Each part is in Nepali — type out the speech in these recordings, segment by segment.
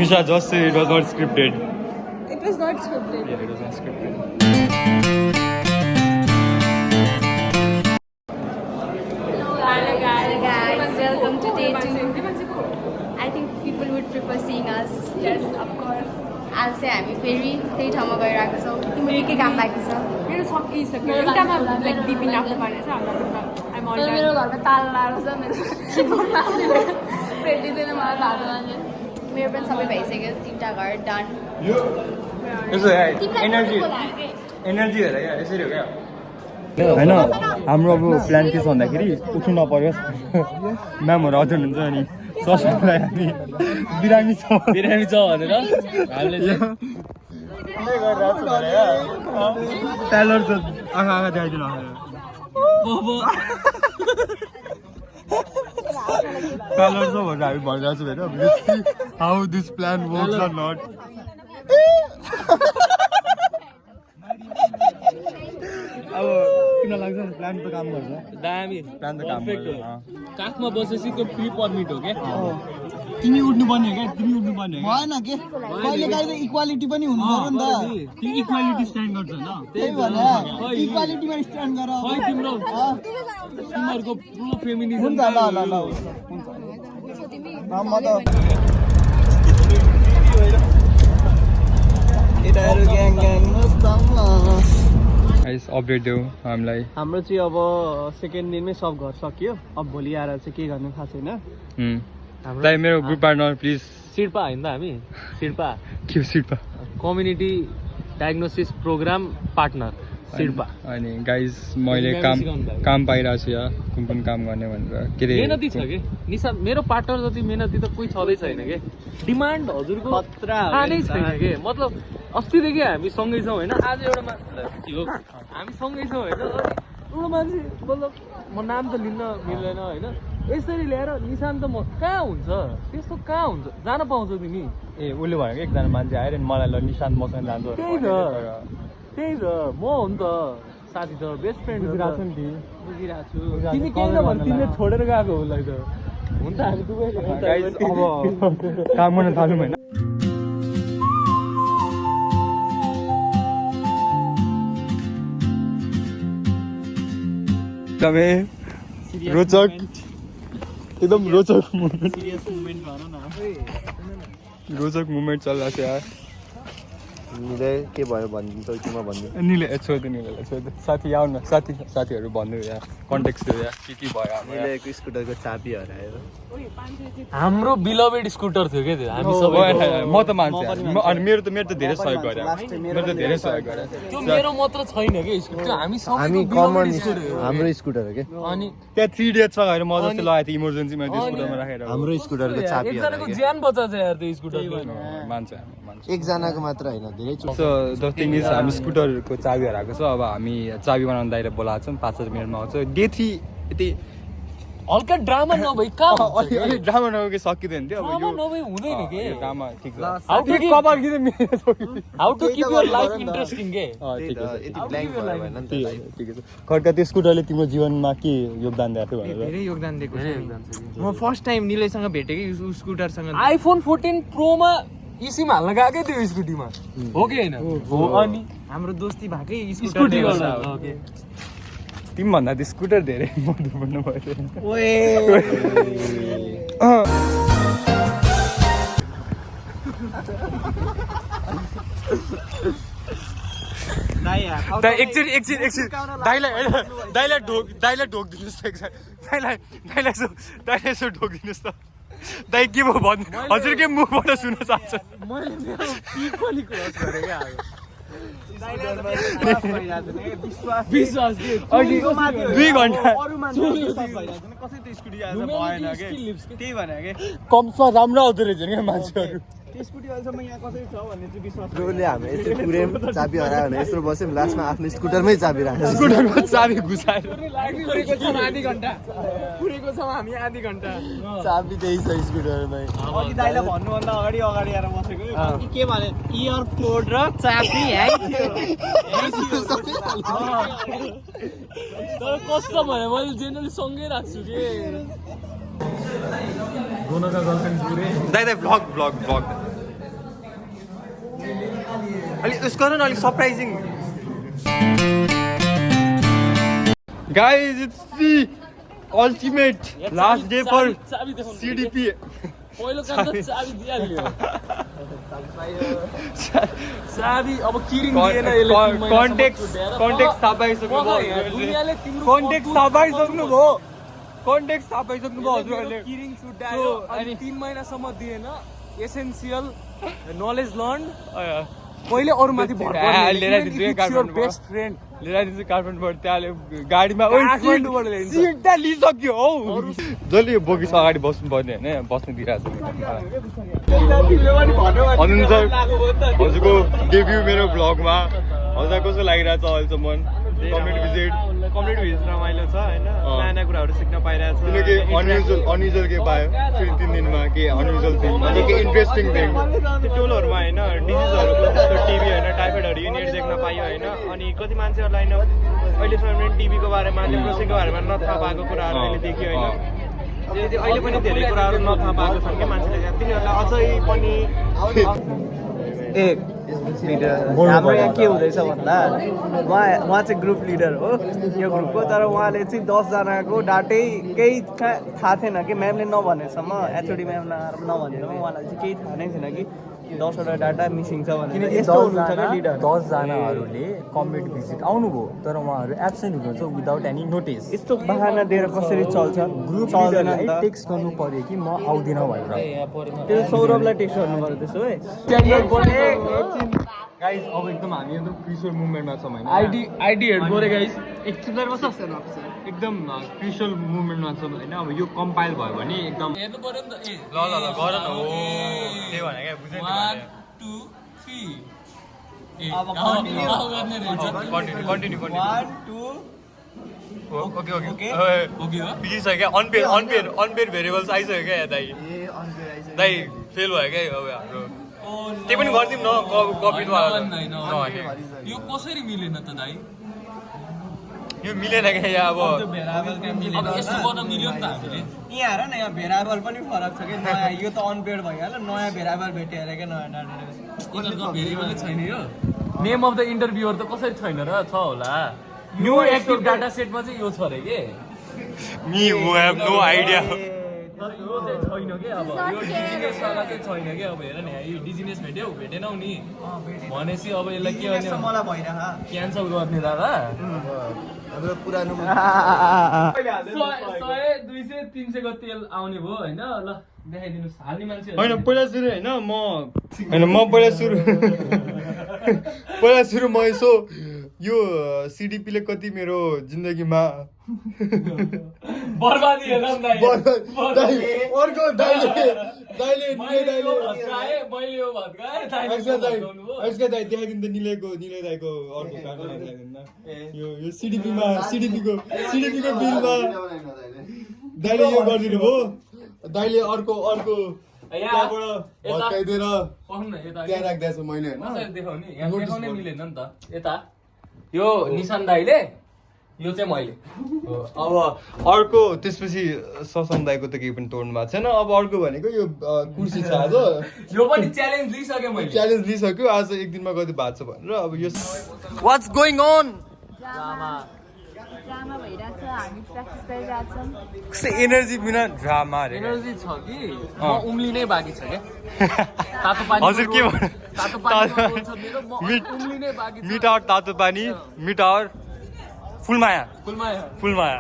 Nisha just said it was not scripted. It was not scripted. Yeah, it was not scripted. Hello guys, welcome to day 2. I think people would prefer seeing us. Yes, of course. I'll say हामी फेरि त्यही ठाउँमा गइरहेको छौँ। तिम्रो के काम बाँकी छ? मेरो सकिसक्यो। एउटामा लाइक डिपी नाप्नु पर्ने छ हाम्रो ग्रुपमा। I'm all done. मेरो घरमा ताल लाएर छ मेरो भेटिँदैन मलाई घरमा मान्छे। मेरो पनि सबै भइसक्यो 3टा घर डन। यसो एनर्जी हेर क्या यसरी हो क्या होइन हाम्रो अब प्लान के छ भन्दाखेरि उठ्नु नपर्यो म्यामहरू अझ हुनुहुन्छ अनि ससलाई हामी बिरामी छ भनेर हामीले टेलर त आँखा देखाइदिनु टेलर छ भनेर हामी भनिरहेको छौँ होइन how this plan works or not अब किन लाग्छ प्लान त काम गर्छ दामी प्लान त काम गर्छ काखमा बसेपछि त्यो फ्री पर्मिट हो क्या तिमी उठ्नु पर्ने हो क्या तिमी उठ्नु पर्ने हो भएन के कहिले काहीँ त इक्वालिटी पनि हुनु पर्यो नि त तिमी इक्वालिटी स्ट्यान्ड गर्छ होइन त्यही भने इक्वालिटीमा स्ट्यान्ड गर खै तिमीहरूको पुरो फेमिनिजम हुन्छ ल ल ल म त केटाहरू ग्याङ ग्याङ गाइस अपडेट देऊ हामीलाई हाम्रो चाहिँ अब सेकेन्ड दिनमै सब घर सकियो अब भोलि आएर चाहिँ के गर्नु थाहा छैन दाइ मेरो ग्रुप पार्टनर प्लिज शिर्पा होइन त हामी शिर्पा के हो शिर्पा कम्युनिटी डायग्नोसिस प्रोग्राम पार्टनर शिर्पा अनि गाइस मैले काम पाइरहेको छु यहाँ कुन काम गर्ने भनेर के अरे मेहनती छ कि निशा मेरो पार्टनर जति मेहनती त कोही छँदै छैन कि डिमान्ड हजुरको खतरा खानै छैन कि मतलब अस्तिदेखि हामी सँगै छौँ होइन आज एउटा मान्छे हो हामी सँगै छौँ होइन एउटा मान्छे मतलब म नाम त लिन्न मिल्दैन होइन यसरी ल्याएर निशान त म कहाँ हुन्छ त्यस्तो कहाँ हुन्छ जान पाउँछौ तिमी ए उसले भनेको एकजना मान्छे आएर मलाई ल निशान्त मसँग जान्छ त्यही त म हो नि त साथी त बेस्ट फ्रेन्ड बुझिरहेको छु नि बुझिरहेको छु तिमी केही नभन् तिमीले छोडेर गएको उसलाई त हुन्छ हामी दुवैले गाइस अब काम गर्न थालौँ होइन एकदमै रोचक एकदम रोचक मुभमेन्ट चलिरहेको छ यार निले के भयो भनिदिन्छ तिमीमा भनिदिनु निले छोड्दै निलेलाई छोड्दै साथी आउनु न साथीहरू भन्नु यार कन्टेक्स्ट दियो यार के भयो हाम्रो निलेको स्कुटरको चाबी हरायो हाम्रो बिलभेड स्कुटर थियो क्या त्यो हामी सबै म त मान्छु अनि मेरो त धेरै सहयोग गरे मेरो त धेरै सहयोग गरे त्यो मेरो मात्र छैन कि स्कुटर हामी हामी कमन हाम्रो स्कुटर हो के अनि त्यहाँ 3 डेज गएर म जस्तो लगाएको थिएँ इमर्जेन्सीमा त्यो स्कुटरमा राखेर हाम्रो स्कुटरको चाबी एकजनाको ज्यान बचाएको छ यार त्यो स्कुटरको मान्छ एकजनाको मात्र होइन धेरै सो द थिङ इज हामी स्कुटरको चाबी हराएको छ अब हामी चाबी बनाउनु दाइले बोलाएको छौँ 5-6 मिनटमा आउँछ डे 3 यति हल्का ड्रामा नभई कहाँ अलि ड्रामा नभएको सकिँदैन थियो अब यो नभई हुँदैन के ड्रामा ठिक छ हाउ टु कपाल किन मेरो how to keep your life interesting के ठिक छ यति ब्ल्याङ्क भयो होइन नि त ठिक छ खड्का त्यो स्कुटरले तिम्रो जीवनमा के योगदान दिएको थियो भनेर धेरै योगदान दिएको छ म फर्स्ट टाइम निलैसँग भेटेँ कि स्कुटरसँग आइफोन 14 प्रोमा इसिम हाल्न गएकै थियो स्कुटीमा हो कि होइन हो अनि हाम्रो दोस्ती भएकै स्कुटी गर्दा ओके तिमी भन्दा त स्कुटर धेरै महत्त्वपूर्ण भयो एकछिन दाइलाई ढोकिदिनुहोस् त दाइलाई यसो ढोकिदिनुहोस् त दाइ के भयो भन्नु हजुर के मुखबाट सुन्न चाहन्छ मैले मेरो पिक पनि क्रस गरे क्या विश्वास 2 घन्टा त्यही भने के कमसा राम्रो आउँदो रहेछ नि मान्छेहरू स्कुटी अहिलेसम्म यहाँ कसरी छ भन्ने चाहिँ विश्वास रोले हामी यस्तो पुरै चाबी हरायो भने यस्तो बस्यौँ लास्टमा आफ्नो स्कुटरमै चाबी राख्छ स्कुटरमा चाबी घुसाएर पुरेको छौँ आधी घन्टा हामी आधी घन्टा चाबी त्यही छ स्कुटरमै अघि दाइलाई भन्नुभन्दा अगाडि आएर बसेको के भने इयरपोर्ट र चाबी तर कस्तो भने मैले जेनरली सँगै राख्छु के दाइ भ्लग अलि उस गर्न अलि surprising guys it's the ultimate last day for CDP पहिलो काम त चाबी दिइहाल्यो चाबी अब किरिङ दिएन यसले कन्टेक्स्ट थाहा पाइसक्नु भयो दुनियाले तिम्रो कन्टेक्स्ट थाहा पाइसक्नु भयो हजुरहरूले किरिङ छुट्यायो अनि 3 महिनासम्म दिएन एसेन्सियल नलेज लर्न पहिले अरु माथि भर पर्ने बेस्ट फ्रेन्ड लिएर आइदिन्छु काठमाडौँबाट त्यहाँले गाडीमा सिट लिइसक्यो हौ जसले यो बोकी अगाडि बस्नु पर्ने होइन बस्नु दिइरहेको छ हजुरको डेब्यू मेरो भ्लगमा हजुर कस्तो लागिरहेछ अहिलेसम्म कम्प्लिट भिजिट रमाइलो छ होइन नयाँ नयाँ कुराहरू सिक्न पाइरहेको छ किनकि अनयुजुअल के पायो फेरि 3 दिनमा के अनयुजुअल थिङ के इन्ट्रेस्टिङ थिङ त्यो टोलहरूमा होइन डिजिजहरूको जस्तो टिभी होइन टाइफाइडहरू युनिट देख्न पाइयो होइन अनि कति मान्छेहरूलाई अहिलेसम्म पनि टिभीको बारेमा लेप्रोसीको बारेमा नथाहा पाएको कुराहरू अहिले देखियो होइन अहिले पनि धेरै कुराहरू नथाहा पाएको छन् क्या मान्छेले तिनीहरूलाई अझै पनि हाम्रो यहाँ के हुँदैछ भन्दा उहाँ चाहिँ ग्रुप लिडर हो यो ग्रुपको तर उहाँले चाहिँ 10 जनाको डाटै केही थाहा थिएन कि म्यामले नभनेसम्म एचओडी म्यामलाई नभनेसम्म उहाँलाई चाहिँ केही थाहा नै थिएन कि 10 वटा डाटा मिसिङ छ भनेर यस्तो हुनुहुन्छ क्या लिडर 10 जनाहरूले कम्प्लिट भिजिट आउनुभयो तर उहाँहरू एब्सेन्ट हुनुहुन्छ विदाउट एनी नोटिस यस्तो बहाना दिएर कसरी चल्छ ग्रुप चल्दैन नि त टेक्स्ट गर्नु पर्यो कि म आउँदिनँ भनेर त्यो सौरभलाई टेक्स्ट गर्नु पर्यो त्यसो है गाइस अब एकदम हामी एकदम क्रुसियल मुभमेन्टमा छौँ होइन आइडी हेड गरे गाइस एकदम क्रुसियल मुभमेन्टमा छौँ होइन अब यो कम्पाइल भयो भने एकदम हेर्नु पर्यो नि त ए ल गर न हो त्यही भने क्या बुझ्नु 1 2 3 अब कन्टिन्यू 1 2 ओके ओके हो बिजिसक्यो क्या अनपेड भेरिएबल्स आइसक्यो क्या यहाँ दाइ फेल भयो क्या अब हाम्रो त्यही पनि गरिदिउँ न कपीमा यो कसरी मिलेन त दाइ यो मिलेन क्या यहाँ अब अब यस्तो गर्न मिल्यो नि त हामीले यहाँ हेर न यहाँ भेराबल पनि फरक छ कि नयाँ यो त अनपेड भइहाल्यो नयाँ भेराबल भेट्यो अरे क्या नयाँ डाटाबेस यिनीहरूको भेरिएबलै छैन यो नेम अफ द इन्टरभ्युअर त कसरी छैन र छ होला न्यू एक्टिभ डाटा सेटमा चाहिँ यो छ अरे के me who have no idea तर यो चाहिँ छैन के अब यो डिजिनेसवाला चाहिँ छैन के अब हेर न यो डिजिनेस भेटेनौ नि भनेपछि अब यसलाई के गर्ने मलाई भइरह क्यान्सल गर्ने दादा हाम्रो पुरानो 100 200 300 को तेल आउने भयो होइन ल देखाइदिनुहोस् हाल्ने मान्छे होइन पहिला सुरु म यसो यो सिडिपीले कति मेरो जिन्दगीमा बर्बादी हेर्न अर्को दाइले मैले यो भत्काए देखाइदिनु त निले दाइको अर्को कार्टुन देखाइदिनु यो सिडिपीको बिलमा दाइले यो गरिदिनु भयो दाइले अर्को भत्काइदिएर त्यहाँ राख्दैछु मैले देखाउने यहाँ देखाउनै मिलेन नि त यता यो निशान दाइले यो चाहिँ मैले अब अर्को त्यसपछि ससन दाइको त केही पनि तोड्नु भएको छैन अब अर्को भनेको यो कुर्सी छ आज यो पनि च्यालेन्ज लिइसके मैले च्यालेन्ज लिइसक्यो आज एक दिनमा कति भएको छ भनेर अब यो वाट्स गोइङ अन ड्रामा भइरहेछ हामी प्र्याक्टिस गरिरहेछौँ कस्तो एनर्जी बिना ड्रामा रे एनर्जी छ कि म उम्लिनै बाँकी छ के तातो पानी हजुर के भन्नु तातो पानी छ मेरो म उम्लिनै बाँकी छ मिटार तातो पानी मिटार फुलमाया फुलमाया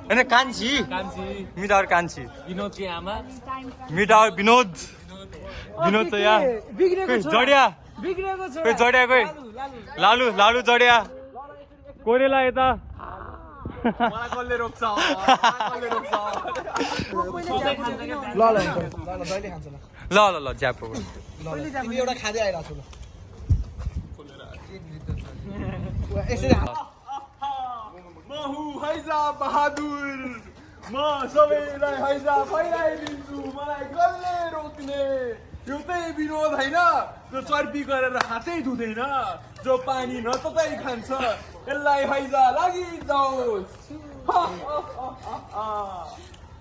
हैन कान्छी मिटार कान्छी विनोद की आमा मिटार विनोद छ यहाँ जडिया बिग्रेको छ कोही जडिया कोही लालु जडिया कोरेला यता मलाई कसले रोक्छ ल जहिले खान्छ ल ज्यापो एउटा खाँदै आइरहेको छु यसरी म हुँ हैजा बहादुर म सबैलाई हैजा फैलाइदिन्छु मलाई कसले रोक्ने यो चाहिँ विनोद होइन जो चर्पी गरेर हातै धुँदैन जो पानी नततै खान्छ यसलाई हैजा लागि जाओस्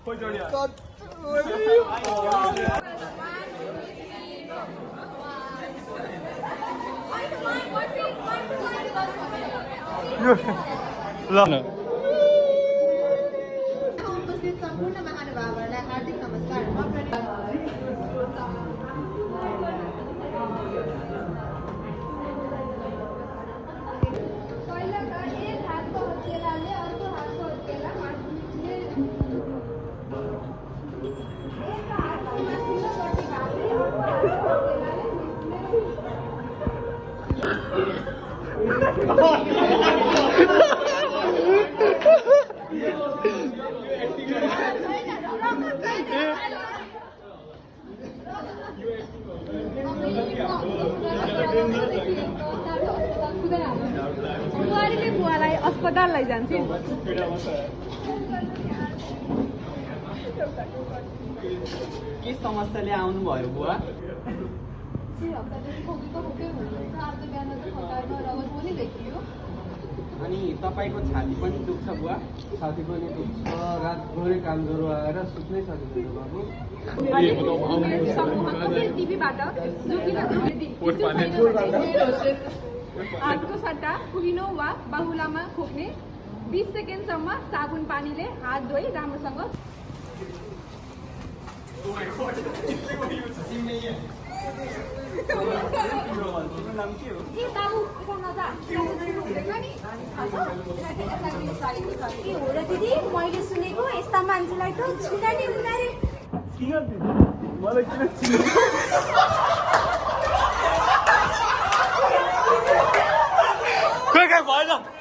खोइ जडिया ल न उपस्थित सम्पूर्ण महानुभावहरूलाई हार्दिक नमस्कार। म पहिला एक हातको हत्केलाले अर्को हातको हत्केला माथिले एक हातको माथिल्लोपट्टि घाँसे अर्को हातको बुहारीले बुवालाई अस्पताल लैजान्छ। के समस्याले आउनुभयो बुवा? अनि तपाईँको छाती पनि दुख्छ बुवा? छाती पनि दुख्छ, रातभरि काम ज्वरो आएर सुत्नै सकिँदैन बाबु। टिभीबाट हातको सट्टा कुहिनो वा बाहुलामा खोप्ने 20 सेकेन्डसम्म साबुन पानीले हात धोई राम्रोसँग दिदी मैले सुनेको यस्ता मान्छेलाई त छुन नि हुँदैन रे। मलाई किन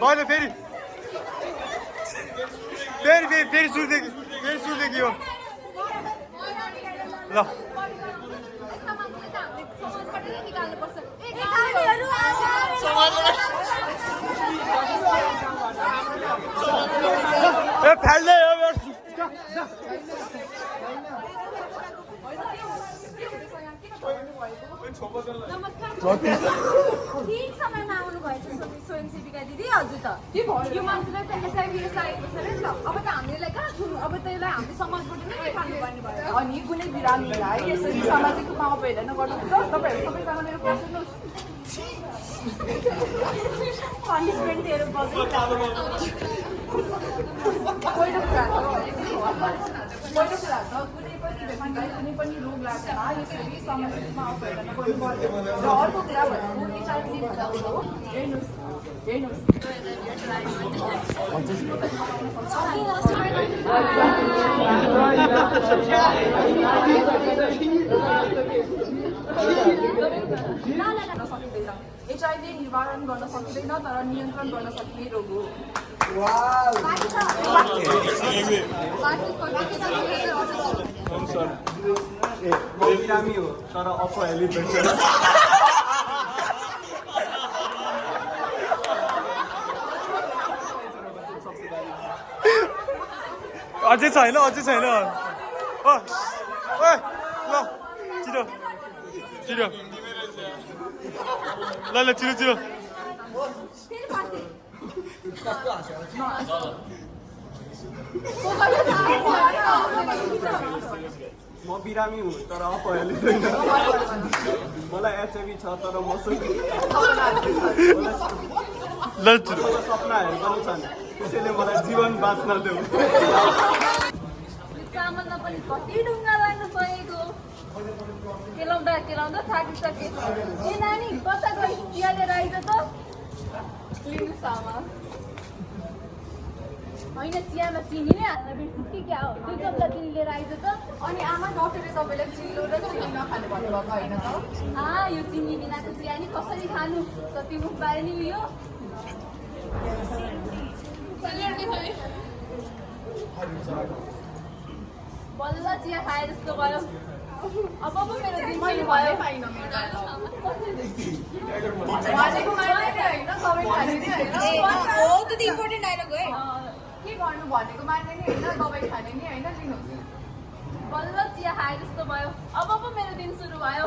भएन फेरि सुरुदेखि हो ल फाल्दै ठिक समयमा आउनु भएछ स्वयंसेविका दिदी। हजुर त यो मान्छेलाई त एचआइभी लागेको छ अरे नि त। अब त हामीलाई कहाँ छुनु, अब त यसलाई हामीले समाजबाट नै निकाल्नुपर्ने भयो। अनि कुनै बिरामीलाई यसरी सामाजिक रूपमा अवहेलना गर्नुहुन्छ तपाईँहरू सबैजना मेरो पर्सनल पनिसमेन्ट दिएर पहिलो कुरा त कुनै पनि व्यक्तिलाई कुनै पनि रोग लाग्छ यसरी सामाजिक रूपमा अवहेलना गर्नुपर्छ। र अर्को कुरा भनेको एचआइभी भन्दा हो हेर्नुहोस् एचआइभी निवारण गर्न सकिँदैन तर नियन्त्रण गर्न सकिने रोग हो। बिरामी हो तर अपहेलित अझै छैन ल छिटो ल छिटो म बिरामी हुँ तर अपहेलित होइन। मलाई एचआइभी छ तर म सपनाहरू पनि छन्, त्यसैले मलाई जीवन बाँच्न देऊ। चामलमा पनि कति ढुङ्गा लाग्न सकेको केलाउँदा थाकिसके। ए नानी कता गई चिया लिएर आइज त लिनु सामा होइन चियामा चिनी नै हाल्न बिर्सिस् कि क्या हो? 2 चम्चा चिनी लिएर आइज त। अनि आमा डक्टरले तपाईँलाई चिल्लो र चिनी नखानु भन्नुभएको होइन त? यो चिनी बिनाको चिया नि कसरी खानु? कति मुख बारे नि लियो बल्ल चिया खाए जस्तो भयो। अब पो मेरो दिन मैले भयो। खाइन भनेको माने होइन तपाईँ खाने नि होइन। हो त इम्पोर्टेन्ट डायलग है। के गर्नु भनेको मान्ने नि होइन, दबाई खाने नि होइन। लिनुहोस् बल्ल चिया खाए जस्तो भयो। अब पो मेरो दिन सुरु भयो।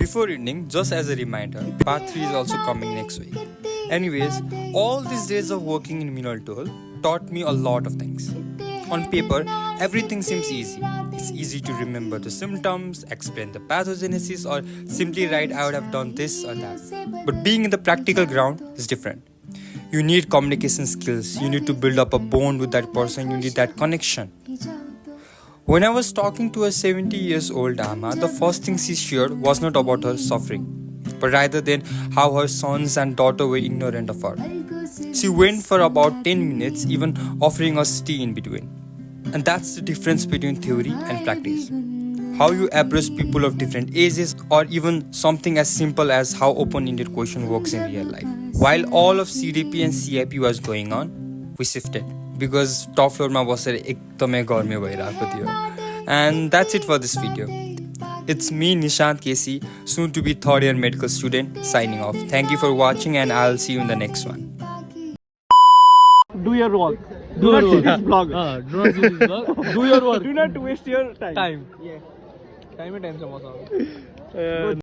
Before ending, just as a reminder, part 3 is also coming next week. Anyways, all these days of working in Minol Tool taught me a lot of things. On paper, everything seems easy. It's easy to remember the symptoms, explain the pathogenesis, or simply write, I would have done this or that. But being in the practical ground is different. You need communication skills, you need to build up a bond with that person, you need that connection. When I was talking to a 70 years old Amma, the first thing she shared was not about her suffering, but rather than how her sons and daughter were ignorant of her. She went for about 10 minutes, even offering us tea in between. And that's the difference between theory and practice. How you approach people of different ages, or even something as simple as how open-ended question works in real life. While all of CDP and CIP was going on, we shifted because top floor ma baser ekdamai garmi bhayirako थियो. And that's it for this video. It's me, Nishant Kesi, soon to be third year medical student, signing off. Thank you for watching, and I'll see you in the next one. Do your work. Do not your see work. this vlog. Do not see this vlog. Do your work. Do not waste your time. Time. Yeah. Time and time.